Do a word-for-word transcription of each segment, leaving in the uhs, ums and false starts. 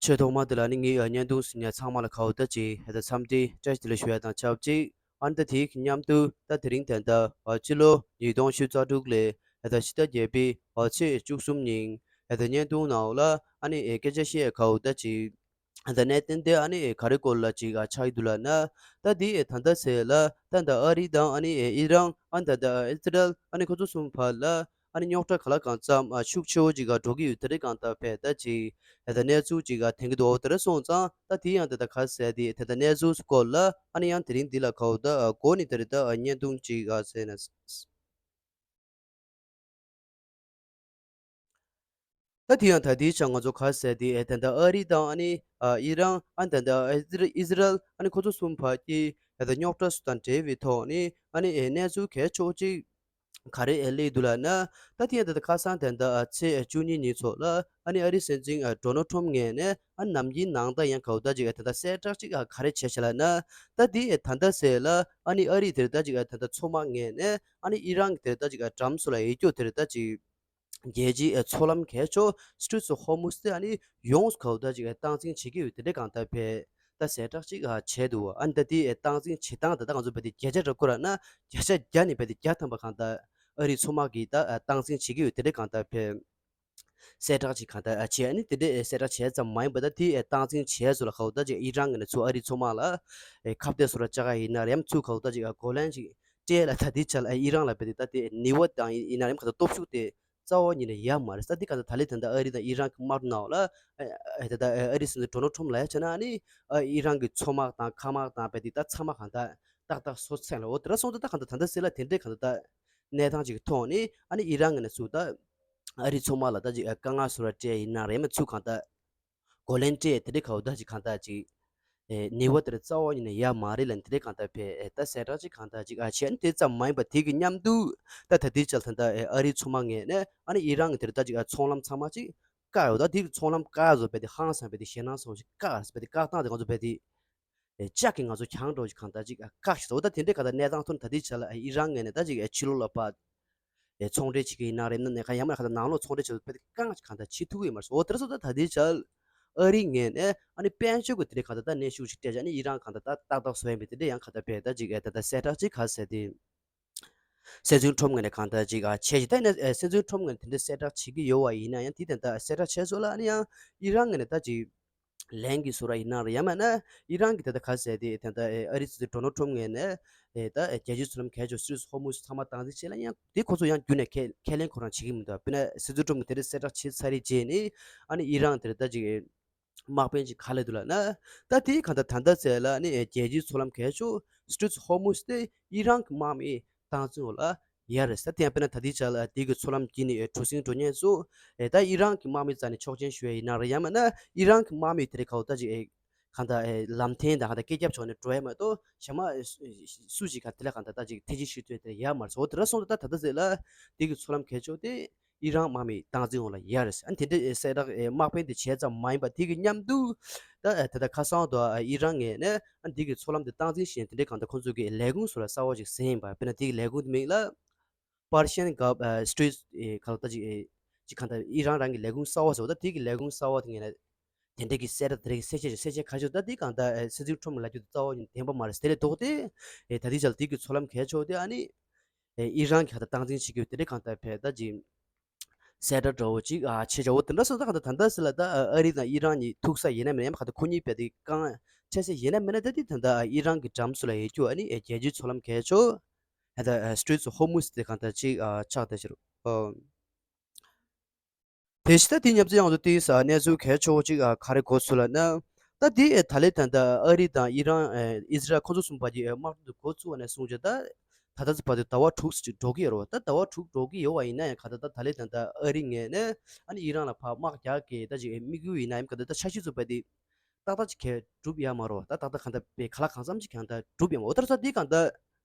ཆེས་ཐོག་མ་དེ་ལ་ནི་ངའི་ཨ་བརྙན་ཐུང་གཟིགས་མཁན་ཚང་མ་ལ་ཁ་བོ་ད་ཅིག་ཧེ་ད་འཚམས་འདྲི་བཀྲ་ཤིས་བདེ་ལེགས་ཞུ་ཡ་དང་ཆབས་ཅིག་ཨ་ནི་ད་དེའི་མཉམ་དུ་ད་དེ་རིང་ད་ལྟ་ཨ་སྤྱི་ལོ་ཉིས་སྟོང་ཉི་ཤུ་རྩ་དྲུག་ལོའི་ཧེ་ད་ཕྱི་ཟླ་བརྒྱད་པའི་ཨ་ཚེས་བཅུ་གསུམ་ཉིན་ཧེ་ད་བརྙན་ཐུང་ནང་ལ་ཨ་ནི་ཨེ་སྐད་ཆ་བཤད་ཡ་ཁ་བོ་ད་ཅིག་ད་གནད་དོན་དེ་ཨ་ནི་ག་རེ་སྐོར་ལ་ཅིག་ཨ་ཆགས་ཀྱི་འདུག་ལབ་ན། ད་དེ་ད་ལྟ་ཟེར་ལ་ད་ད་ཨ་རི་དང་ཨ་ནི་ཨི་རན་ཨ་ད་ད་ཨི་སི་རལ་ཨ་ནི་ཁོ་ཚོ་གསུམ་བར་ལ་ཨ་ནི་རྙོག་དྲ་ག་ལ་གང་འཚམ་ཨ་ཤུགས་ཆེ་བོ་ཅིག་ཨ་འགྲོ་གི་ཡོད། དེ་རེད་གང་ལྟར་བས་ད་ཅིག་ད་གནས་ཚུལ་ཅིག་ཨ་ཐོན་གྱི་འདུག་དེ་རེད་སོང་ཙང་ད་དེ་ཡང་ད་ད་ག་ཟེར་དེ་ད་ད་གནས་ཚུལ་སྐོར་ལ་ཨ་ནི་ཡང་དེ་རིང་འདི་ལ་ཁ་བོ་ད་ཨ་གོ་ནི་དེ་རེད་ད་ཨ་བརྙན་ཐུང་ཅིག་ཨ་ཟེར་ན། ད་དེ་ཡང་ད་ལྟའི་ཆ་ང་ཚོ་ག་ཟེར་དེ་ཨེ་ད་ལྟ་ཨ་རི་དང་ཨ་ནི་ཨ་ཨི་རན་ཨ་ད་ལྟ་ཨི་སི་ཨི་སི་རལ་ཨ་ནི་ཁོ་ཚོ་གསུམ་བར་གྱི་ཨེ་ད་རྙོག་དྲ་སུ་དང་འབྲེལ་བའི་ཐོག་ནས་ཨ་ནི་ཨེ་གནས་ཚུལ་གལ་ཆེ་བོ་ཅིག་ག་རེ་ཨེ་སླེབས་འདུག་ལབ་ན། ད་དེ་ཡང་ད་ལྟ་ཁ་སང་ད་ལྟ་ཨ་ཚེས་བཅུ་གཉིས་ཉིན་ཚོ་ལ་ཨ་ནི་ཨ་རི་སྲིད་འཛིན་ཨ་ཌོ་ནལ་ཊམ་ངོས་ནས་ཨ་ནམ་རྒྱུན་ནང་ད་ཡང་ག་བོ་ད་ཅིག་ཨེ་ད་ལྟ་གསལ་བསྒྲགས་ཅིག་ཨ་ག་རེ་བྱས་བྱས་ལབ་ན། ད་དེ་ཨེ་ད་ལྟ་ཟེར་ལ་ཨ་ནི་ཨ་རི་དེར་ད་ཅིག་ཨེ་ད་ལྟ་མཚོ་དམག་ངོས་ནས་ཨ་ནི་ཨི་རན་གྱི་དེར་ད་ཅིག་ཨ་འགྲམ་སོ་ལ་ཡོད་རྒྱུ་དེར་ད་ཅིག་རྒྱལ་སྤྱིའི་ཨེ་མཚོ་ལམ་གལ་ཆེ་Straits of Hormuz དེ་ཨ་ནི་ཡོངས་སུ་ག་བོ་ད་ཅིག་ཨེ་སྟངས་འཛིན་བྱེད་ཀྱི་ཡོད་དེ་འདྲའི་གང་ལྟར་བས་ད་གསལ་བསྒྲགས་ཅིག་ཨ་བྱས་འདུག་ཨ་ནི་ད་དེ་ཨེ་སྟངས་འཛིན་བྱེད་སྟངས་ད་ལྟ་ང་ཚོ་བས་དེ་བརྒྱ་ཆ་རེ་བཀོད་ར་ན་བརྒྱ་ཆ་བརྒྱ་ནས་བས་དེ་བརྒྱ་ཐམ་པ་གང་ལྟར་ཨ་རིའི་མཚོ་དམག་གིས་ད་ཨ་སྟངས་འཛིན་བྱེད་ཀྱི་ཡོད་དེ་འདྲའི་གང་ལྟར་བས་གསལ་བསྒྲགས་ཅིག་གང་ལྟར་ཨ་བྱས། ཨ་ནི་དེ་འདྲའི་ཨེ་གསལ་བསྒྲགས་བྱས་ཙམ་མ་ཡིན་པ་ད་དེ་ཨེ་སྟངས་འཛིན་བྱས་ཚོ་ལ་ག་བོ་ད་ཅིག་ཨི་རན་གྱི་ནས་ཚུར་ཨ་རིའི་མཚོ་དམག་ལ་ཨེ་ཁ་གཏད་བཟོ་ར་བཅག་ག་ཡིན་ན་རེམ་ཚུར་ག་བོ་ད་ཅིག་ཨ་གོ་ལན་ཅིག་སྤྲད་ལ་ད་དེ་བྱས་ལ་ཨེ་ཨི་རན་ལ་བས་དེ་ད་དེ་ནུས་པ་དང་ཡིན་ན་རེམ་ག་ད་སྟོབས་ཤུགས་དེ་རྩ་བ་ཉིད་ནས་ཡོད་མ་རེད། ད་དེ་ག་ད་ད་ལས་ད་ད་ཨ་རི་དང་ཨི་རན་གྱི་དམག་འཁྲུག་ནང་ལ་ཨེ་ད་ད་ཨ་རི་སྲིད་འཛིན་ཌོ་ནལ་ཊམ་ལ་ཡ་བྱས་ན་ཨ་ནི་ཨེ་ཨི་རན་གྱི་མཚོ་དམག་དང་མཁའ་དམག་དང་བས་དེ་ད་ཚ་དམག་གང་ད་ཏག་ཏག་སོ་ཚན་ལ་འོ་དེ་འདྲ་སོང་ད་ད་གང་ད་ད་ད་ཟེར་ལ་དེ་འདྲའི་གང་ད་ད་གནས་སྟངས་ཅིག་གི་ཐོག་ནས་ཨ་ནི་ཨི་རན་གྱི་ནས་ཚུར་ད་ཨ་རིའི་མཚོ་དམག་ལ་ད་ཅིག་དཀའ་ངལ་བཟོ་ར་སྤྲད་ཡིན་ན་རེད་མ་ཚུར་གང་ད་གོ་ལན་སྤྲད་དེ་འདྲའི་ག་བོ་ད་ཅིག་གང་ད་ཅིག་ཨེ་ནུས་པ་དེ་རྩ་བ་ཉིད་ནས་ཡོད་མ་རེད་ལ་དེ་འདྲའི་གང་ད་བས་ཨེ་ད་གསལ་བསྒྲགས་ཅིག་གང་ད་ཅིག་ཨ་བྱས། ཨ་ནི་དེ་ཙམ་མ་ཡིན་པ་དེ་གི་མཉམ་དུ་ད་ད་ལྟའི་ཆར་ད་ད་ཨེ་ཨ་རིའི་མཚོ་དམག་ངོས་ནས་ཨ་ནི་ཨི་རན་གྱི་དེ་ད་ཅིག་ཨ་ཚོང་ལམ་ཚང་མ་ཅིག་བཀག་ཡོད། ད་དེ་གི་ཚོང་ལམ་བཀག་བཟོ་བས་དེ་ཧང་སང་བས་དེ་ཞེད་སྣང་སོང་ཞིག་བཀག་བས་དེ་བཀག་སྟངས་དེ་ང་ཚོ་བས་དེ། ལྕགས་ཀྱིས་ང་ཚོ་གྱང་འགྲོ་ཞིག་གང་ལྟར་ཅིག་བཀག་ཞིག་འོ་ད་དེ་འདྲའི་ག་ད་གནས་སྟངས་ཐོན། ད་ལྟའི་ཆ་ལ་ཨི་རན་ངོས་ནས་ད་ཅིག་ཕྱི་ལོགས་ལ་ཕར་ཚོང་འབྲེལ་བྱེད་ཀྱི་ཡིན་ན་རེད་ན་ནས་ག་ཡང་མ་ག་ད་ནང་ལོགས་ཚོང་འབྲེལ་བྱེད་པའི་གང་ཞིག་གང་ལྟར་བྱེད་ཐུབ་ཀྱི་ཡོད་མ་རེད། འོ་དེ་ར་སོ་ད་ད་ལྟའི་ཆ་ལ་ཨ་རི་ངོས་ནས་ཨ་ནི་དཔལ་འབྱོར་གྱི་དེ་འདྲའི་ག་ད་ད་གནོན་ཤུགས་ཤིག་སྤྲད་བྱས་ཨ་ནི་ཨི་རན་གང་ལྟར་ད་ཏག་ཏག་བཟོ་ཡིན་པའི་དེ་འདྲའི་ཡང་ག་ད་བས་ད་ཅིག་ཨེ་ད་ད་གསལ་བསྒྲགས་ཅིག་ག་ཟེར་དེ། སྲིད་འཛིན་ཊམ་ངོས་ནས་གང་ལྟར་ཅིག་ཨ་བྱས་ཤིག་ད་ནས་ཨེ་སྲིད་འཛིན་ཊམ་ངོས་ནས་དེ་འདྲའི་གསལ་བསྒྲགས་བྱེད་ཀྱི་ཡོད་པ་ཡིན་ན་ཡང་དེ་ད་ད་གསལ་བསྒྲགས་བྱས་སོང་ལ་ཨ་ནི་ཡང་ཨི་རན་ངོས་ནས་ད་ཅིག་ལན་གྱི་བཟོ་འདྲ་ཡིན་ན་རེད་ཡང་མིན་ན་ཨི་རན་གྱི་དེ་ད་ག་ཟེར་དེ་དེ་ད་ཨ་རི་སྲིད་འཛིན་ཌོ་ནལ་ཊམ་ངོས་ནས་ཨེ་ད་ཨེ་རྒྱལ་སྤྱིའི་མཚོ་ལམ་གལ་ཆེ་Straits of Hormuz ཚང་མ་སྟངས་འཛིན་བྱས་ལ་ཡང་དེ་ཁོ་ཚོ་ཡང་རྒྱུན་ནས་ཁས་ཁས་ལེན་ཁོ་རང་བྱེད་ཀྱི་མི་འདུག་དཔེར་ན་སྲིད་འཛིན་ཊམ་གྱིས་དེ་འདྲའི་གསལ་བསྒྲགས་བྱས་ཚར་རེད་བྱས་ནས་ཨ་ནི་ཨི་རན་དེ་ད་ཅིག་དམག་དཔོན་ཅིག་ག་ལ་འདུག་ལབ་ན། ད་དེ་གང་ལྟར་ད་ལྟ་ཟེར་ལ་ཨ་ནི་ཨེ་རྒྱལ་སྤྱིའི་མཚོ་ལམ་གལ་ཆེ་Straits of Hormuz དེ་ཨི་རན་གྱི་དམག་མིའི་སྟངས་འཛིན་འོག་ལ་ཡ་རེད་ཟེར། དེ་ཡང་དཔེར་ན་ད་ལྟའི་ཆ་ལ་དེ་གི་མཚོ་ལམ་དཀྱིལ་ནས་ཨེ་གྲུ་གཟིངས་འགྲོ་མཁན་ཚོ་ཨེ་ད་ཨི་རན་གྱི་དམག་མི་རྩ་ནས་ཆོག་མཆན་ཞུ་ཡ་ཡིན་ན་རེད་ཡང་མིན་ན་ཨི་རན་གྱི་དམག་མི་དེ་རིགས་ག་བོ་ད་ཅིག་ཨེ་གང་ལྟར་ཨེ་ལམ་འཐེན་དང་གང་ལྟར་སྐད་རྒྱབ་ཕྱོགས་ནས་འགྲོ་ཡ་མ་གཏོགས་གཞན་མ་ཨེ་སུ་ཞིག་ག་དེ་ལ་གང་ལྟར་ད་ཅིག་ཐེ་ཇུས་ཞུ་ཐུབ་ཡ་དེ་ཡ་མ་རེད་ཟེར། འོ་དེ་འདྲ་སོང་ཙང་ད་ད་ལྟ་ཟེར་ལ་དེ་གི་མཚོ་ལམ་གལ་ཆེ་དེ་ཨི་རན་དམག་མི་སྟངས་འཛིན་འོག་ལ་ཡ་རེད་ཟེར། ཨ་ནི་དེ་འདྲ་ཨེ་གསལ་བསྒྲགས་ཨེ་དམག་དཔོན་དེ་བྱས་ཙམ་མ་ཡིན་པ་དེ་གི་མཉམ་དུ་ད་ཨེ་ད་ལྟ་ཁ་སང་དུ་ཨེ་ཨི་རན་ངོས་ནས་ཨ་ནི་དེ་གི་མཚོ་ལམ་དེ་སྟངས་འཛིན་བྱེད་དེ་འདྲའི་གང་ལྟར་ཁོང་ཚོ་གི་ལས་ཁུངས་སུ་ལ་གསར་བ་ཞིག་ཟིན་ཡིན་པ། དཔེར་ན་དེ་གི་ལས་ཁུངས་དེ་མིང་ལ། Persian Gulf ཨ་Straits ཨེ་ག་ལ་ད་ཅིག་ཨེ་ཅིག་གང་ལྟར་ཨི་རན་རང་གི་ལས་ཁུངས་གསར་བ་ཟེར་བ་ད་དེ་གི་ལས་ཁུངས་གསར་བ་དེ་ངོས་ནས་དེ་འདྲ་གི་གསལ་བསྒྲགས་དེ་རིགས་གསལ་བཤད་ཅིག་གསལ་བཤད་ཁ་ཤས་ད་དེ་གང་ལྟར་ཨེ་སྲིད་འཛིན་ཊམ་ལབ་རྒྱུ་དེ་རྩ་བ་ཉིད་བདེན་པ་མ་རེད། དེ་ལས་ལྡོག་སྟེ་ཨེ་ད་ལྟའི་ཆ་ལ་དེ་གི་མཚོ་ལམ་གལ་ཆེ་དེ་ཨ་ནི་ཨེ་ཨི་རན་གྱིས་གང་ལྟར་སྟངས་འཛིན་བྱེད་ཀྱི་ཡོད་དེ་འདྲ་གང་ལྟར་བས་ད་ཅིག་གསལ་བསྒྲགས་འདྲ་བོ་ཅིག་ཨ་བྱས་བྱ་བོ་དེ་འདྲ་སོང་ཙང་གང་ལྟར་ད་ལྟ་ཟེར་ལ་ད་ཨ་རི་དང་ཨི་རན་གཉིས་ཐུག་ས་ཡིན་ན་མིན་ན་ཡང་གང་ལྟར་ཁོ་གཉིས་བས་དེ་རྐང་འཕྲད་ས་ཡིན་ན་མིན་ན་ད་དེ་ད་ལྟ་ཨི་རན་གྱི་འགྲམ་སུ་ལ་ཡོད་རྒྱུ་ཨ་ནི་རྒྱལ་སྤྱིའི་མཚོ་ལམ་གལ་ཆེ་ཨ་ད་Straits of Hormuz དེ་གང་ལྟར་ཅིག་ཨ་ཆགས་བསྡད་ཤག་རོ། དེ་བཞིན་ད་དེ་མཉམ་ཚེ་ཡང་དུ་དེའི་ས་གནས་ཚུལ་གལ་ཆེ་བོ་ཅིག་ཨ་ག་རེ་གོ་ཚུལ་ལ་ན། ད་དེ་ཨེ་ད་ལེ་ད་ལྟ་ཨ་རི་དང་ཨི་རན་ཨེ་ཨི་སི་རལ་ཁོ་ཚོ་གསུམ་བར་གྱི་ཨེ་དམག་འཁྲུག་འདི་འགོ་བཙུགས་པ་ནས་བཟུང་བྱས་ད། ད་ལྟ་ཚེ་བར་དུ་ཟླ་བ་དྲུག་ཙམ་ཅིག་འགྲོ་གི་ཡོད་རེད་བ། ད་ཟླ་བ་དྲུག་འགྲོ་གི་ཡོད་པ་ཡིན་ན་ཡང་ག་ད་ད་ད་ལེ་ད་ལྟ་ཨ་རི་ངོས་ནས་ཨ་ནི་ཨི་རན་ལ་ཕར་དམག་རྒྱག་གི་ད་ཅིག་ཨེ་དམིགས་ཡུལ་ཡིན་ན་ཡང་ག་ད་ད་འཆར་གཞི་བཙུགས་པ་དེ་ཏག་ཏག་ཅིག་གས་གྲུབ་ཡ་མ་རེད་བ། ད་ཏག་ཏག་ག་ད་པའི་ག་ལ་གང་འཚམ་ཅིག་གང་ད་གྲུབ་ཡ་མ་རེད། འོ་ད་ས་དེ་གང་ད།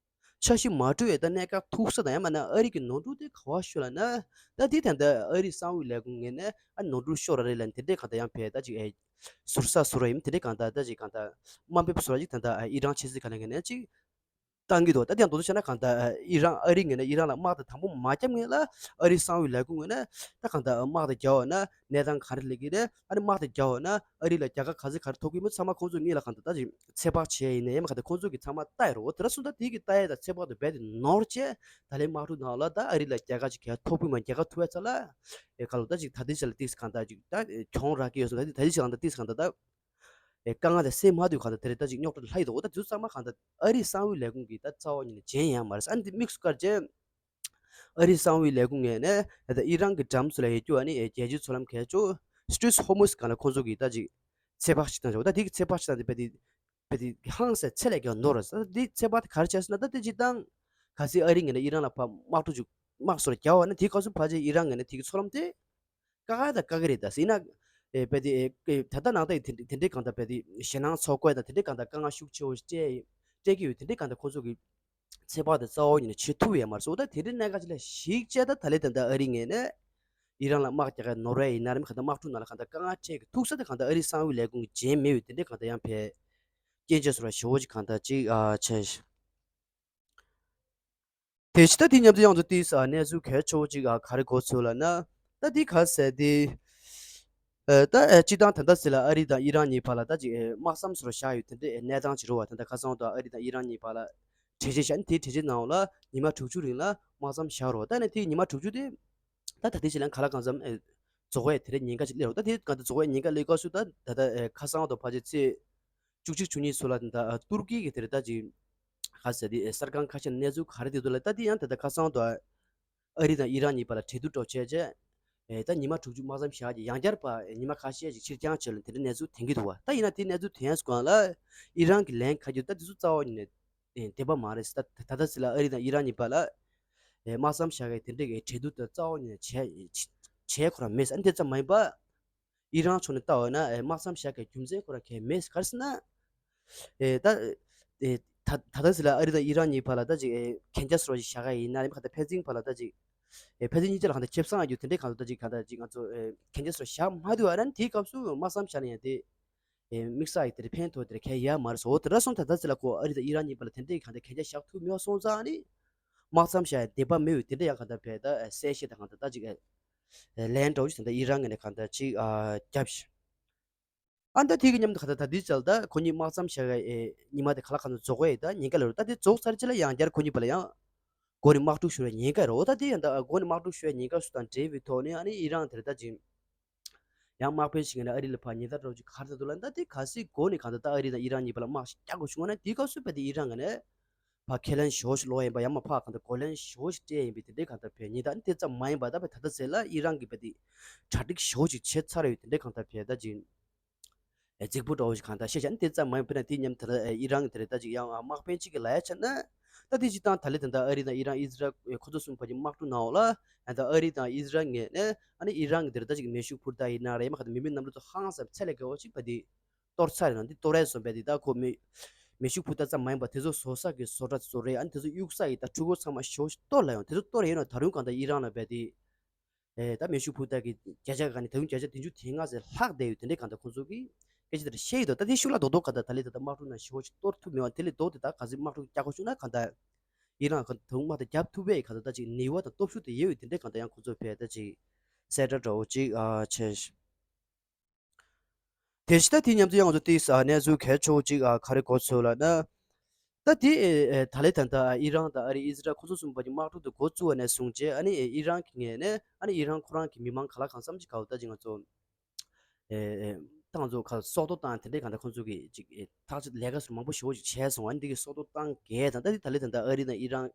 འཆར་གཞི་མ་གྲུབ་པའི་ད་གནད་འགག་ཐུག་ས་དང་ཡང་མིན་ན་ཨ་རི་གི་ནོར་འཁྲུལ་དེ་ག་བ་ཤོད་ལབ་ན། ད་དེ་ད་ལྟ་ཨ་རི་གསང་བའི་ལས་ཁུངས་ངོས་ནས་ཨ་ནོར་འཁྲུལ་ཤོར་ར་རེད་ལབ་དེ་འདྲའི་གང་ལྟར་ཡང་བས་ད་ཅིག་ཨེ་ཟུར་ཟ་ཟུར་ར་ཡིན་དེ་འདྲའི་གང་ལྟར་ད་ཅིག་གང་ལྟར་དམའ་འབེབས་ཟུར་ར་ཅིག་ད་ལྟ་ཨེ་ཨི་རན་ཆབ་སྲིད་ཁ་ལས་ངོས་ནས་ཅིག་ བཏང་གི་འདུག་ད་དེ་ཡང་དོ་དོ་བྱས་ན་གང་ལྟར་ཨི་རན་ཨ་རི་ངོས་ནས་ཨི་རན་ལ་དམག་དེ་དང་པོ་མ་བརྒྱབ་སྔོན་ལ་ཨ་རི་གསང་བའི་ལས་ཁུངས་ངོས་ནས་ད་གང་ལྟར་དམག་དེ་བརྒྱབ་པ་ན་གནས་སྟངས་ག་རེ་སླེབས་ཀྱི་རེད། ཨ་ནི་དམག་དེ་བརྒྱབ་པ་ན་ཨ་རི་ལ་རྒྱལ་ཁ་ག་ཚོད་ག་རེ་ཐོབ་ཀྱི་མིན་ཚང་མ་ཁོང་ཚོ་གཉིས་ལ་གང་ལྟར་ད་ཅིག་ཚོད་དཔག་བྱས་ཡིན་ནའི་ཡང་མ་གང་ལྟར་ཁོང་ཚོ་གིས་ཚང་མ་ལྟ་ཡི་རེད། འོ་དེ་འདྲ་སོང་ཙང་དེ་གི་ལྟ་ཡས་དང་ཚོད་དཔག་དེ་རྦད་དེ་ནོར་བྱས་ད་ལན་དམག་འཁྲུག་ནང་ལ་ད་ཨ་རི་ལ་རྒྱལ་ཁ་ཅིག་ག་ཐོབ་ཀྱི་མ་རྒྱལ་ཁ་ཐོབ་པའི་ཚོད་ལ་ཨེ་ག་ལོ་ད་ཅིག་ད་ལྟའི་ཆ་ལ་ཏིག་གང་ལྟར་ཅིག་ད་ཨེ་གྱོང་རག་གི་ཡོད་སོང་། ད་ད་ལྟའི་ཆ་གང་ལྟར་ཏིག་གང་ལྟར་ད། ཨེ་དཀའ་ངལ་དེ་སེལ་མ་ཐུབ་གང་ལྟར་དེ་རེད། ད་ཅིག་རྙོག་དྲ་ལྷག་ཡོད་འདུག་འོ་ད་དེ་ཚོ་ཚང་མ་གང་ལྟར་ཨ་རིའི་གསང་བའི་ལས་ཁུངས་ཀྱི་ད་རྩ་བ་ཉིད་ནས་བྱེད་ཡ་མ་རེད། ཨ་ནི་དེ་དམིགས་སུ་བཀར་བྱས་ཨ་རིའི་གསང་བའི་ལས་ཁུངས་ངོས་ནས་ད་ཨི་རན་གྱི་འགྲམ་ཚོ་ལ་ཡོད་རྒྱུ་ཨ་ནི་ཨེ་རྒྱལ་སྤྱིའི་མཚོ་ལམ་གལ་ཆེ་Strait of Hormuz སྒང་ལ་ཁོང་ཚོ་གིས་ད་ཅིག་ཚོད་དཔག་ཞིག་བཏང་བྱུང་། ད་དེ་གི་ཚོད་དཔག་ཞིག་བཏང་དེ་རྦད་དེ་རྦད་དེ་ཧང་སང་ཚད་ལས་བརྒལ་ནོར་རེད། ད་དེ་ཚོད་དཔག་དེ་ག་རེ་བྱས་སོང་ན་ད་དེ་སྤྱིར་བཏང་གལ་སྲིད་ཨ་རི་ངོས་ནས་ཨི་རན་ལ་ཕར་དམག་འཁྲུག་ཅིག་དམག་སོགས་རྒྱག་པ་ན་དེའི་སྐབས་སུ་ཕལ་ཆེར་ཨི་རན་ངོས་ནས་དེ་གི་མཚོ་ལམ་དེ་བཀག་ཡ་དང་བཀག་གི་རེད། ད་ཟེར་ན་ཨེ་རྦད་དེ་ཨེ་ད་ལྟ་ནང་ལྟ་ཡི་དེ་དེ་འདྲའི་གང་ལྟར་རྦད་དེ་ཞེད་སྣང་ཚོགས་དགོས་དང་དེ་འདྲའི་གང་ལྟར་དཀའ་ངལ་ཤུགས་ཆེ་བོ་ཞིག་སྤྲད་ཡི་སྤྲད་ཀྱི་ཡོད། དེ་འདྲའི་གང་ལྟར་ཁོང་ཚོ་གི་ཚོད་དཔག་དེ་རྩ་བ་ཉིད་ནས་བྱེད་ཐུབ་ཡོད་མ་རེད་སོ། ད་དེ་འདྲའི་གནད་འགག་ཅིག་ལ་གཞིགས་བྱས་ད་ད་ལན་ད་ལྟ་ཨ་རི་ངོས་ནས་ཨི་རན་ལ་དམག་རྒྱག་གི་ནོར་བ་ཡིན་ན་རེད། མི་གང་ལྟར་དམག་འཁྲུག་ནང་ལ་གང་ལྟར་དཀའ་ངལ་འཕྲད་ཀྱི་ཐུག་ས་དེ་གང་ལྟར་ཨ་རིའི་གསང་བའི་ལས་ཁུངས་ཀྱིས་བྱེད་མེད་པའི་དེ་འདྲའི་གང་ལྟར་ཡང་ཕར་སྐྱོན་བརྗོད་སོགས་ཞེ་བོ་ཅིག་གང་ལྟར་ཅིག་ཨ་བྱས། དེ་ཕྱི་ད་དེ་མཉམ་དུ་ཡང་དུ་ཏིས་གནས་ཚུལ་གལ་ཆེ་བོ་ཅིག་ག་རེ་གོ་ཚུལ་ལབ་ན། ད་དེ་ག་ཟེར་དེ། ད་སྤྱིར་བཏང་ད་ལྟ་ཟེར་ལ་ཨ་རི་དང་ཨི་རན་གཉིས་བར་ལ་ད་ཅིག་དམག་མཚམས་སུ་བཞག་ཡོད་དེ་འདྲའི་གནས་སྟངས་ཅིག་རེད་བ། ད་ལྟ་ཁ་སང་དུ་ཨ་རི་དང་ཨི་རན་གཉིས་བར་ལ་གྲོས་ཆོད་བཞག་ནས་དེའི་གྲོས་ཆོད་ནང་ལ་ཉི་མ་དྲུག་ཅུ་རིང་ལ་དམག་མཚམས་བཞག་རོགས། ད་ནས་དེའི་ཉི་མ་དྲུག་ཅུ་དེ་ད་ད་ལྟའི་ཆ་ལ་ག་ལ་གང་འཚམ་རྫོགས་ཡས་དེ་རིང་ཉེན་ཁ་ཅིག་སླེབས་རོགས། ད་དེ་ག་ད་རྫོགས་ཡས་ཉེན་ཁ་སླེབས་སྐབས་སུ་ད་ད་ལྟ་ཁ་སང་དུ་ཕལ་ཆེར་ཚེས་བཅུ་གཅིག་བཅུ་གཉིས་ཚོ་ལ་ད་ཏུར་ཀི་གི་དེར་ད་ཅིག་ག་ཟེར་དེ་གསར་ཁང་ཁ་ཤས་ནས་གནས་ཚུལ་ག་རེ་དེ་འདུག་ལ། ད་དེ་ཡང་ད་ལྟ་ཁ་སང་དུ་ཨ་རི་དང་ཨི་རན་གཉིས་བར་ལ་གྲོས་བསྡུར་འགྲོ་བྱས་རྗེས་ཨེ་ད་ཉི་མ་དྲུག་ཅུ་དམག་མཚམས་བཞག་རྗེས་ཡང་བསྐྱར་ཕར་ཉི་མ་ཁ་ཤས་ཤིག་ཕྱིར་འགྱངས་བྱས་ལ་དེ་འདྲའི་གནས་ཚུལ་ཐོན་གྱི་འདུག་བ། ད་ཡིན་ན་དེ་གནས་ཚུལ་ཐོན་ཡས་སྒང་ལ་ཨི་རན་གྱི་ལན་ག་རེ་ད་དེ་ཚོ་རྩ་བ་ཉིད་ནས་བདེན་པ་མ་རེད། ད་ད་ལྟ་ཟེར་ལ་ཨ་རི་དང་ཨི་རན་གཉིས་བར་ལ་ཨེ་དམག་མཚམས་བཞག་གི་དེ་འདྲའི་གྲོས་བསྡུར་ད་རྩ་བ་ཉིད་ནས་བྱས་བྱས་ཁོ་རང་མེད། ཨ་ནི་དེ་ཙམ་མ་ཡིན་པ། ཨི་རན་ཕྱོགས་ནས་ལྟ་བ་ན་ཨེ་དམག་མཚམས་བཞག་གི་རྒྱུ་མཚན་ཁོ་རང་གལ་མེད། ག་རེ་ཟེར་ན། ཨེ་ད་ཨེ་ད་ད་ལྟ་ཟེར་ལ་ཨ་རི་དང་ཨི་རན་གཉིས་བར་ལ་ད་ཅིག་ཨེ་གན་རྒྱ་སོར་ཞིག་བཞག་ག་ཡིན་ན་རེད། མ་ག་ད་ཕན་ཚུན་བར་ལ་ད་ཅིག་ཨེ་ཕན་ཚུན་གཉིས་ཆ་ལ་གང་ལྟར་ཁེ་བཟང་ཡོད་རྒྱུ་དེ་འདྲའི་གང་ལྟར་ད་ཅིག་གང་ལྟར་ཅིག་ང་ཚོ་ཨེ་གན་རྒྱ་སོར་བཞག་མ་ཐུབ་ཨ་རན་དེའི་སྐབས་སུ་དམག་མཚམས་བཞག་ན་ཡང་དེ་ཨེ་དམིགས་བསལ་ཡིག་དེར་ཕན་ཐོགས་དེར་གལ་ཡ་མ་རེད་སོ། དེ་འདྲ་སོང་ད་ད་ཟེར་ལ་ཁོ་ཨ་རི་དང་ཨི་རན་གཉིས་བར་ལ་དེ་འདྲའི་གང་ལྟར་གན་རྒྱ་བཞག་ཐུབ་མེད་སོང་ཙང་ནི་དམག་མཚམས་བཞག་ཡ་བདེན་པ་མེད་པའི་དེ་འདྲ་ཡང་གང་ལྟར་བས་ད་གསལ་བཤད་དང་གང་ལྟར་ད་ཅིག་ལན་འདྲ་བོ་ཞིག་དེ་འདྲ་ཨི་རན་ངོས་ནས་གང་ལྟར་ཅིག་ཨ་བརྒྱབ་ཤག་ཨ་ད་དེ་གི་མཉམ་དུ་གང་ལྟར་ད་དེ་ཅལ་ད་ཁོ་གཉིས་དམག་མཚམས་བཞག་ཡ་ཉི་མ་དེ་ག་ལ་གང་ལྟར་རྫོགས་ཡ་ད་ཉེན་ཁ་ལ་རུ་ད་དེ་རྫོགས་ཚར་རྗེས་ལ་ཡང་བསྐྱར་ཁོ་གཉིས་བར་ལ་ཡང་སྒོ་ནས་དམག་འཁྲུག་ཤོར་བའི་ཉེན་ཁ་རེད། འོ་ད་དེ་ཡང་ད་སྒོ་ནས་དམག་འཁྲུག་ཤོར་བའི་ཉེན་ཁ་སུ་དང་འབྲེལ་བའི་ཐོག་ནས་ཨ་ནི་ཨི་རན་དེར་ད་ཅིག་ཡང་དམག་དཔོན་ཞིག་ངོས་ནས་ཨ་རི་ལ་ཕར་ཉེན་བརྡ་འདྲ་བོ་ཅིག་ག་རེ་བཏང་འདུག་ལབ་ན། ད་དེ་གལ་སྲིད་སྒོ་ནས་གང་ལྟར་ད་ཨ་རི་དང་ཨི་རན་གཉིས་བར་ལ་དམག་ཞིག་རྒྱག་དགོས་བྱུང་བ་ན་དེའི་སྐབས་སུ་བས་དེ་ཨི་རན་ངོས་ནས་ཕར་ཁས་ལེན་ཞེ་པོ་ཞིག་སློག་ཡིན་པ་ཡང་མ་ཕར་གང་ལྟར་གོ་ལེན་ཞེ་པོ་ཞིག་སྤྲད་ཡིན་པའི་དེ་འདྲའི་གང་ལྟར་བས་ཉེན་བརྡ་ཨ་ནི་དེ་ཙམ་མ་ཡིན་པ་ད་བས་ད་ལྟ་ཟེར་ལ་ཨི་རན་གྱིས་བས་དེ་གྲ་སྒྲིག་ཞེ་པོ་ཞིག་བྱས་ཚར་ཡོད་དེ་འདྲའི་གང་ལྟར་བས་ད་ཅིག་རྫིག་པོ་འདྲ་བོ་ཞིག་གང་ལྟར་བཤད་བྱས་ཨ་ནི་དེ་ཙམ་མ་ཡིན་པ་ན་དེ་མཉམ་དེ་ལ་ཨི་རན་གྱི་དེ་རེད་ད་ཅིག་ཡང་དམག་དཔོན་གཅིག་གིས་ལབ་ཡ་བྱས་ན། ད་དེ་སྤྱིར་བཏང་ད་ལན་ད་ལྟ་ཨ་རི་དང་ཨི་རན་ཨི་ཟི་རལ་ཁོ་ཚོ་གསུམ་བར་གྱི་དམག་འཁྲུག་ནང་ལ་ད་ལྟ་ཨ་རི་དང་ཨི་ཟི་རལ་ངོས་ནས་ཨ་ནི་ཨི་རན་གྱི་དེར་ད་ཅིག་མེ་ཤུགས་འཕུར་མདའ་ཡིན་ན་རེད་མ་ག་དེ་མི་མེད་གནམ་གྲུ་ཚོ་ཧང་སང་ཚད་ལས་བརྒལ་བ་ཅིག་བ་དེ་གཏོར་ཚར་རེད་ན། འདི་གཏོར་ཡས་བཟོ་བས་དེ་ད་ཁོ་མེ་མེ་ཤུགས་འཕུར་མདའ་ཙམ་མ་ཡིན་པ་དེ་ཚོ་བཟོ་ས་གི་བཟོ་གྲྭ་བཟོ་རེད། ཨ་ནི་དེ་ཚོ་གཡུག་ས་ཡི་ད་འཕྲུལ་འཁོར་ཚང་མ་ཞེ་པོ་ཞིག་གཏོར་ལ་ཡོང་། དེ་ཚོ་གཏོར་ཡོད་ན་ད་རུང་གང་ལྟར་ཨི་རན་ལ་བས་དེ་ཨེ་ད་མེ་ཤུགས་འཕུར་མདའ་གི་བརྒྱ་ཆ་ག་ནས་ད་དུང་བརྒྱ་ཆ་བདུན་ཅུ་དེ་ལྔ་ཙམ་ལྷག་བསྡད་ཡོད། དེ་འདྲའི་གང་ལྟར་ཁོང་ཚོ་གི་སྐད་ཆ་དེ་བཤད་ཡོད་དོ། ད་དེ་ཤུགས་ལ་རྡོག་རྡོག་ག་ད་ད་ལས་ད་ལྟ་དམག་འཁྲུག་ནང་ཞེ་པོ་ཞིག་གཏོར་ཐུབ་མེད་པ་དེ་ལས་ལྡོག་དེ་ད་ག་ཚོད་དམག་འཁྲུག་རྒྱག་དགོས་བྱུང་ན་གང་ལྟར་ཨི་རན་ག་ད་དུང་དམག་དེ་རྒྱབ་ཐུབ་པའི་ག་ད་ད་ཅིག་ནུས་པ་དང་སྟོབས་ཤུགས་དེ་ཡོད་ཡོད། དེ་འདྲའི་གང་ལྟར་ཡང་ཁོང་ཚོ་ཕེ་ད་ཅིག་གསལ་བསྒྲགས་འདྲ་བོ་ཅིག་ཨ་བྱས། དེ་བཞིན་ད་དེ་མཉམ་དུ་ཡང་ང་ཚོ་ཏིས་ཨ་གནས་ཚུལ་གལ་ཆེ་བོ་ཅིག་ཨ་ག་རེ་གོ་ཚོད་ལབ་ན། ད་དེ་ཨེ་ད་ལས་ད་ལྟ་ཨི་རན་དང་ཨ་རི་ཨི་ཟི་རལ་ཁོ་ཚོ་གསུམ་པ་གྱི་དམག་འཁྲུག་དེ་འགོ་བཙུགས་པ་ནས་བཟུང་རྗེས་ཨ་ནི་ཨི་རན་གྱི་ངོས་ནས་ཨ་ནི་ཨི་རན་ཁོ་རང་གི་མི་མང་ག་ལ་གང་འཚམ་ཅིག་ག་བ་ད་ཅིག་ང་ཚོ་ཨེ་ཨེ་ཏང་ཚོ་ག་སྲོག་ཐོག་བཏང་དེ་འདྲའི་གང་ལྟར་ཁོང་ཚོ་གི་ཅིག་ཨེ་ཐག་གཅོད་ལས་ཀ་སོགས་མང་པོ་ཞེ་པོ་ཅིག་བྱས་སོང་། ཨ་ནི་འདི་གི་སྲོག་ཐོག་བཏང་གས་དང་ད་འདི་ད་ལས་ད་ལྟ་ཨ་རི་དང་ཨི་རན་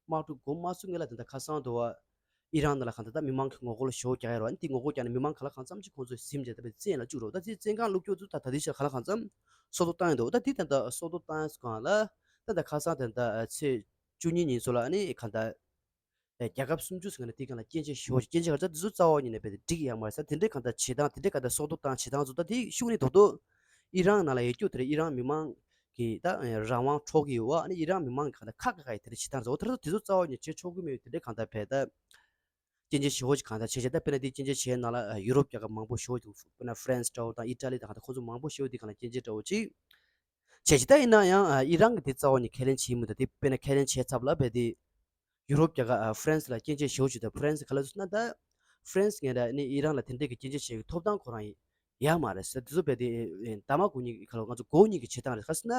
དམག་འཁྲུག་འགོ་མ་ཚུགས་སྔོན་ལ་ད་ལྟ་ཁ་སང་དུ་བ་ཨི་རན་ནང་ལ་གང་ལྟར་ད་མི་མང་གི་ངོ་རྒོལ་ཞེ་པོ་རྒྱག་ཡ་རོ། ཨ་ནི་འདི་ངོ་རྒོལ་རྒྱག་ནས་མི་མང་ག་ལ་གང་འཚམ་ཅིག་ཁོང་ཚོས་ཟིན་བྱས་ད་བའི་བཙན་ལ་བཅུག་རོ། ད་འདི་བཙན་ཁང་བླུགས་རྒྱུ་ཚོ་ད་ད་འདི་ཤར་ག་ལ་གང་འཚམ་སྲོག་ཐོག་བཏང་ཡོད་འདུག་ད་འདི་ད་ལྟ་སྲོག་ཐོག་བཏང་ཡོད་སྒང་ལ་ད་ད་ཁ་སང་ད་ལྟ་ཚེས་བཅུ་གཉིས་ཉིན་ཚོ་ལ་ཨ་ནི་གང་ལྟར་ཨེ་རྒྱལ་ཁབ་སུམ་ཅུ་ཟིན་ན་དེ་གང་ལ་སྐྱོན་བརྗོད་ཞུ་བ་སྐྱོན་བརྗོད་ག་ཚོད་དེ་ཚོ་རྩ་བ་ཉིད་ནས་བས་ཏེ་འགྲིག་ཡ་མ་རེད་ཟེར། དེ་འདྲའི་གང་ལྟར་བྱེད་སྟངས་དེ་འདྲའི་གང་ལྟར་སྲོག་ཐོག་བཏང་བྱེད་སྟངས་ཚོ་ད་དེ་ཤུགས་ནས་རྡོག་རྡོག་ཨི་རན་ནང་ལ་ཡོད་རྒྱུ་དེ་རེད། ཨི་རན་མི་མང་གི་ད་རང་དབང་འཕྲོག་གི་ཡོད་བ། ཨ་ནི་ཨི་རན་མི་མང་གི་གང་ལྟར་ཁག་ཁག་ཡི་དེ་འདྲ་བྱེད་སྟངས་ཚོ་དེ་ཚོ་དེ་ཚོ་རྩ་བ་ཉིད་བྱེད་ཆོག་གི་མེད་དེ་འདྲའི་གང་ལྟར་བས་ད་སྐྱོན་བརྗོད་ཞུ་བ་ཞིག་གང་ལྟར་བྱེད་བྱེད་ད་དཔེར་ན་དེ་སྐྱོན་བརྗོད་བྱེད་ནང་ལ་ཡུ་རོབ་རྒྱལ་ཁབ་མང་པོ་ཞེ་པོ་ཅིག་དཔེར་ན་ཧྥ་རན་སི་འདྲ་བོ་དང་ཨི་ཊ་ལི་དང་གང་ལྟར་ཁོང་ཚོ་མང་པོ་ཞེ་པོ་དེ་གང་ལ་སྐྱོན་བརྗོད་འདྲ་བོ་ཅིག་བྱས་ཅི་ད་ཡིན་ན་ཡང་ཨ་ཨི་རན་གྱི་དེ་རྩ་བ་ནས་ཁས་ལེན་བྱེད་མི་འདུག་དེ་དཔེར་ན་ཁས་ལེན་བྱས་ཚབ་ལ་བས་དེ་ཡུ་རོབ་རྒྱལ་ཁབ་ཨ་ཧྥ་རན་སི་ལ་སྐྱོན་བརྗོད་ཞེ་པོ་ཅིག་དང་། ཧྥ་རན་སི་ག་ལ་སོང་ན་ད་ཧྥ་རན་སི་ངས་ད་ནི་ཨི་རན་ལ་དེ་འདྲས་ཀྱི་སྐྱོན་བརྗོད་བྱེད་ཀྱི་ཐོབ་ཐང་ཁོ་རང་ཡོད་ཡ་མ་རེད་ཟེར། དེ་ཚོ་བས་དེ་ཨེ་ཨེ་ད་མ་གོ་ཉིད་ཀྱི་ཁ་ལོ་ང་ཚོ་གོ་ཉིད་ཀྱི་བྱེད་སྟངས་རེད། ག་ཟེར་ན་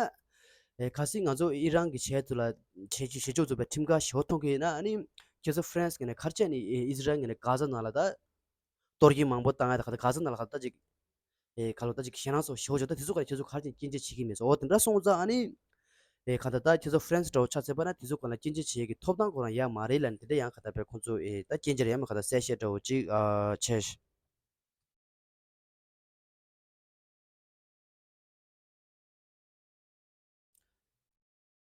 ཨེ་ག་ཟེར་ང་ཚོ་ཨི་རན་གྱི་བྱས་ཚུལ་ལ་བྱས་རྗེས་བྱེད་ཕྱོགས་ཚོ་བས་ཁྲིམས་འགལ་ཞེ་པོ་མཐོང་གི་ཡིན་ན། ཨ་ནི་ཁྱེད་ཚོ་ཧྥ་རན་སི་གི་ནས་ག་རེ་བྱས་ནས་ཨེ་ཨི་ཟི་རལ་གི་ནས་གྷ་ཛ་ནང་ལ་ད་གཏོར་སྐྱོན་མང་པོ་བཏང་ཡ་ད་ག་ད་གྷ་ཛ་ནང་ལ་ག་ད་ཅིག་ཨེ་ག་ལོ་ད་ཅིག་ཞེད་སྣང་སོགས་ཞེ་པོ་བྱུང་། ད་དེ་ཚོ་ག་ཁྱེད་ཚོ་ག་རེ་བྱས་སྐྱོན་བརྗོད་བྱེད་ཀྱི་མེད་ཟེར། འོ་དེ་འདྲ་སོང་ཙང་ཨ་ནི་ཨེ་ག་ད་ད་ཁྱེད་ཚོ་ཧྥ་རན་སི་འདྲ་བོ་ཆ་མཚོན་པ་ན་དེ་ཚོ་ག་ལ་སྐྱོན་བརྗོད་བྱེད་ཀྱི་ཐོབ་ཐང་ཁོ་རང་ཡ་མ་རེད་ལབ་ནས་དེ་འདྲ་ཡང་ག་ད་བས་ཁོང་ཚོ་ཨེ་ད་སྐྱོན་བརྗོད་ཡ་མ་ག་ད་གསལ་བཤད་འདྲ་བོ་ཅིག་ཨ་བྱས།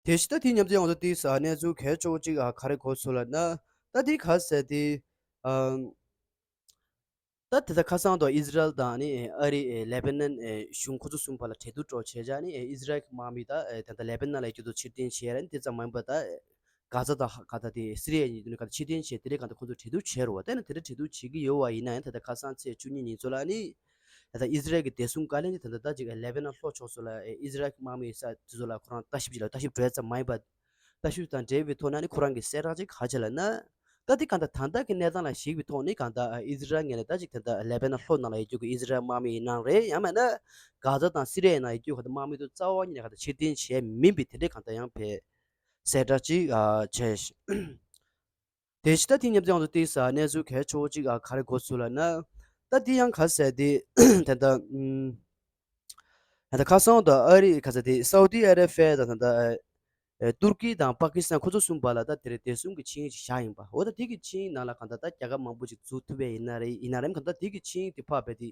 དེ་བཞིན་ད་དེའི་མཉམ་དུ་ང་ཚོ་དེའི་ས་གནས་ཚུལ་གལ་ཆེ་བོ་གཅིག་ཨ་ག་རེ་གོ་སོང་ལབ་ན། ད་དེའི་ག་ཟེར་དེ་ཨམ། ད་དེ་ད་ཁ་སང་དུ་ཨི་ཟི་རལ་དང་ནི་ཨ་རི་ཨེ་ལེ་བྷ་ནན་ཨེ་གཞུང་ཁོ་ཚོ་གསུམ་བར་ལ་གྲོས་བསྡུར་འགྲོ་བྱས་བྱས་ནི་ཨེ་ཨི་ཟི་རལ་གྱི་དམག་མི་ད་ཨེ་ད་ད་ལེ་བྷ་ནན་ལ་ཡོད་རྒྱུ་དུ་ཕྱིར་འཐེན་བྱས་ར་ནི་དེ་ཙམ་མ་ཡིན་པ་ད་ཨེ་གྷ་ཛ་དང་ག་ད་དེ་སི་རི་ཡ་གཉིས་དུ་ནི་ག་ད་ཕྱིར་འཐེན་བྱས་དེ་རེད། ག་ད་ཁོ་ཚོ་གྲོས་བསྡུར་བྱས་རོ་བ། ད་ནི་དེ་འདྲ་གྲོས་བསྡུར་བྱེད་ཀྱི་ཡོད་བ་ཡིན་ན་ཡང་ད་ད་ཁ་སང་ཚེས་བཅུ་གཉིས་ཉིན་ཚོ་ལ་ནི། ད་ལྟ་ཨི་ཟི་རལ་གྱི་བདེ་སྲུང་བཀའ་བློན་དེ་ད་ལྟ་ད་ཅིག་ལེ་བྷ་ནན་ལྷོ་ཕྱོགས་སུ་ལ་ཨི་ཟི་རལ་གྱི་དམག་མི་ཡོད་ས་དེ་ཚོ་ལ་ཁོ་རང་ལྟ་ཞིབ་ཅིག་ལ་ལྟ་ཞིབ་འགྲོ་ཡ་ཙམ་མ་ཡིན་པ། ལྟ་ཞིབ་དང་འབྲེལ་བའི་ཐོག་ནས་ནི་ཁོ་རང་གི་གསལ་བསྒྲགས་ཅིག་ག་རེ་བྱས་ལབ་ན། ད་དེ་གང་ལྟར་ད་ལྟ་གི་གནས་སྟངས་ལ་གཞིགས་པའི་ཐོག་ནས་གང་ལྟར་ཨི་ཟི་རལ་ངོས་ནས་ད་ཅིག་ད་ལྟ་ལེ་བྷ་ནན་ལྷོ་ནང་ལ་ཡོད་རྒྱུ་གི་ཨི་ཟི་རལ་དམག་མི་ཡིན་ནའང་རེད། ཡང་མིན་ན་གྷ་ཛ་དང་སི་རི་ཡ་ནང་ཡོད་རྒྱུ་གི་དམག་མི་དེ་རྩ་བ་ཉིད་ནས་གང་ལྟར་ཕྱིར་འཐེན་བྱས་མིན་པའི་དེ་འདྲའི་གང་ལྟར་ཡང་བས་གསལ་བསྒྲགས་ཅིག་ཨ་བྱས། དེ་བཞིན་ད་དེ་མཉམ་དུ་ང་ཚོ་དེའི་ས་གནས་ཚུལ་གལ་ཆེ་བོ་གཅིག་ཨ་ག་རེ་གོ་སོང་ལབ་ན། ད་དེ་ཡང་ག་ཟེར་དེ་ད་ལྟ་ཨམ། ད་ལྟ་ཁ་སང་དུ་ཨ་རི་ག་ཟེར་དེ་སའུ་ཏི་ཨ་རེ་བྷི་ཡ་དང་ད་ལྟ་ཨ་ཏུར་ཀི་དང་པ་ཀི་སི་ཐན་ཁོ་ཚོ་གསུམ་བར་ལ་ད་དེ་རེད་བདེ་སྲུང་གི་ཆིངས་ཡིག་ཅིག་བཞག་ཡིན་པ། འོ་ད་དེ་གི་ཆིངས་ཡིག་ནང་ལ་གང་ལྟར་ད་རྒྱལ་ཁབ་མང་པོ་ཅིག་འཛུལ་ཐུབ་པ་ཡིན་ན་རེད། ཡིན་ན་རེད། གང་ལྟར་དེ་གི་ཆིངས་ཡིག་དེ་ཕར་བས་དེ་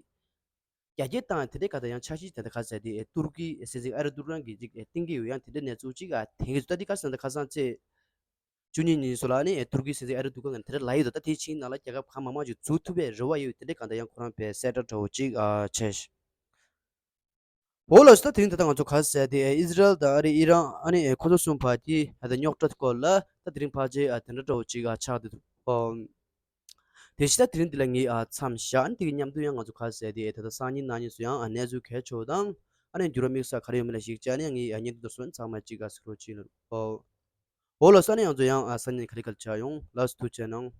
རྒྱ་སྐྱེད་བཏང་དེ་འདྲའི་ག་ད་ཡང་འཆར་གཞི་དེ་འདྲ་ག་ཟེར་དེ་ཨེ་ཏུར་ཀི་སྲིད་འཛིན་ཨེར་ཏུ་རན་གྱིས་ཅིག་ཨེ་བཏིང་གི་ཡོད། ཡང་དེ་འདྲའི་གནས་ཚུལ་ཅིག་ཨ་དེང་གི་ད་འདི་ག་ཟེར་ན་ད་ཁ་སང་ཚེས་བཅུ་གཉིས་ཉིན་སོ་ལ་ནི་ཨེ་ཏུར་ཀི་སྲིད་འཛིན་ཨེར་ཏུ་གན་གྱིས་དེ་འདྲ་ལབ་ཡོད་འདུག་ད་དེའི་ཕྱིན་ནང་ལ་རྒྱལ་ཁབ་གང་མང་མང་ཅིག་འཛུལ་ཐུབ་པའི་རེ་བ་ཡོད། དེ་འདྲའི་གང་ལྟར་ཡང་ཁོ་རང་བས་གསལ་བསྒྲགས་འདྲ་བོ་ཅིག་ཨ་བྱས། འོ་ལགས་སོ། ད་དེ་རིང་ད་ལྟ་ང་ཚོ་ག་ཟེར་དེ་ཨེ་ཨི་ཟི་རལ་དང་ཨ་རི་ཨི་རན་ཨ་ནི་ཨེ་ཁོ་ཚོ་གསུམ་བར་གྱི་ཨ་ད་རྙོག་དྲ་སྐོར་ལ་ད་དེ་རིང་ཕལ་ཆེར་ཨ་དེ་འདྲ་འདྲ་བོ་ཅིག་ཨ་ཆགས་བསྡད་འདུག་ཨོ། དེ་བཞིན་ད་དེ་རིང་འདི་ལ་ངས་ཨ་མཚམས་བཞག་ཨ་ནི་དེ་གི་མཉམ་དུ་ཡང་ང་ཚོ་ག་ཟེར་དེ་ཨེ་ད་ལྟ་སང་ཉིན་གནངས་ཉིན་སུ་ཡང་ཨ་གནས་ཚུལ་གལ་ཆེ་བོ་དང་ཨ་ནི་འགྱུར་བ་དམིགས་བསལ་ག་རེ་ཡོད་མེད་ལ་གཞིགས་བྱས་ནས་ངས་ཨ་བརྙན་ཐུང་དེ་ཚོ་ཚང་མ་ཅིག་ཨ་གཟིགས་རོགས་བྱེད་ལ། ཨོ། འོ་ལགས་སོ། ཨ་ནི་ཡང་ཚོ་ཡང་ཨ་སང་ཉིན་ག་རེ་ག་རེ་ཆགས་ཡོང་ལགས་སོ། ཐུགས་རྗེ་གནང་།